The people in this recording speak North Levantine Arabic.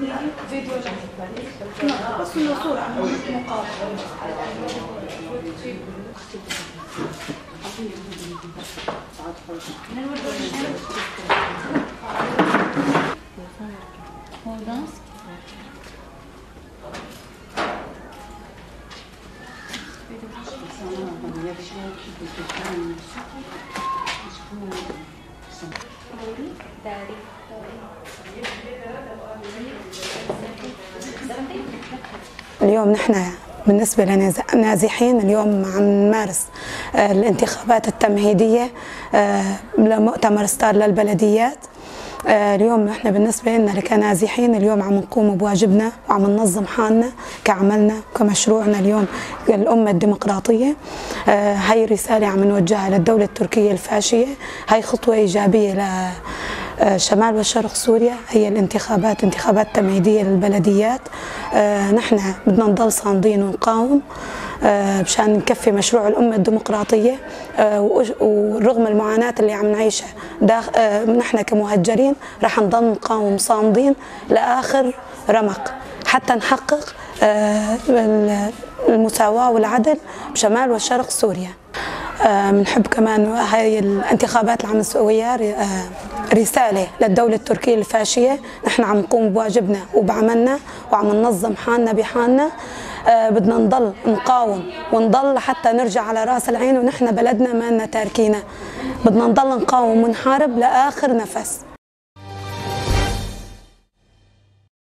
لا فيديو لا، بس انه صورة عن مقابلة. اليوم نحن بالنسبة لنازحين اليوم عم نمارس الانتخابات التمهيدية لمؤتمر ستار للبلديات. اليوم نحن بالنسبة لنا كنازحين اليوم عم نقوم بواجبنا وعم ننظم حالنا كعملنا كمشروعنا اليوم الأمة الديمقراطية. هاي رسالة عم نوجهها للدولة التركية الفاشية، هاي خطوة إيجابية لشمال وشرق سوريا، هي الانتخابات انتخابات تمهيدية للبلديات. نحن بدنا نضل صامدين ونقاوم مشان نكفي مشروع الأمة الديمقراطية، ورغم المعاناة اللي عم نعيشها نحن كمهجرين رح نضل نقاوم صامدين لآخر رمق حتى نحقق المساواة والعدل بشمال وشرق سوريا. بنحب كمان هاي الانتخابات اللي عم نسويها رسالة للدولة التركية الفاشية، نحن عم نقوم بواجبنا وبعملنا وعم ننظم حالنا بحالنا. بدنا نضل نقاوم ونضل حتى نرجع على راس العين، ونحن بلدنا ما لنا تاركينا، بدنا نضل نقاوم ونحارب لآخر نفس.